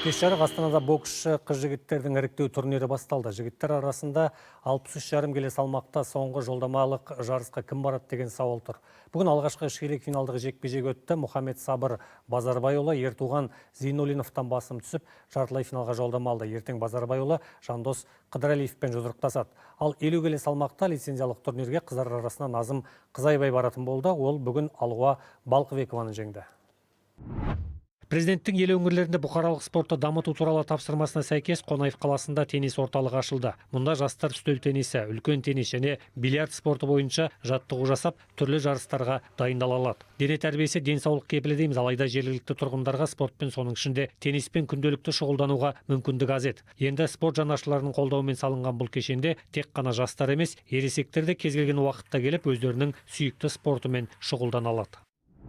Кеш жарық Астанада боксшы қыз жігіттердің іріктеу турнирі басталды. Жігіттер арасында 63,5 келі салмақта соңғы жолдамалық жарысқа кім барады деген сауал тұр. Бүгін алғашқы ширек финалдық жекпе-жек өтті. Мұхаммед Сабыр Базарбайұлы Ертуған Зейнуллиновтан басым түсіп, жартылай финалға жолдама алды. Ертең Базарбайұлы Жандос Қыдыралиевпен жұдырықтасады. Ал 50 келі салмақта лицензиялық турнирге қыздар арасында Назым Қызайбай баратын болды. Ол бүгін Алуа Балқыбекованы жеңді. Президенттің ел өңірлерінде бұқаралық спортты дамыту туралы тапсырмасына сәйкес Қонаев қаласында теннис орталығы ашылды. Мұнда жастар үстел теннисі, үлкен теннис және бильярд спорты бойынша жаттығу жасап, түрлі жарыстарға дайындала алады. Дене тәрбиесі денсаулық кепілі дейміз, алайда жергілікті тұрғындарға спортпен, соның ішінде тенниспен күнделікті шұғылдануға мүмкіндік аз еді. Енді спорт жанашырларының қолдауымен салынған бұл кешенде тек қана жастар емес, ересектер де кез келген уақытта келіп, өздерінің сүйікті спортымен шұғылдана алады.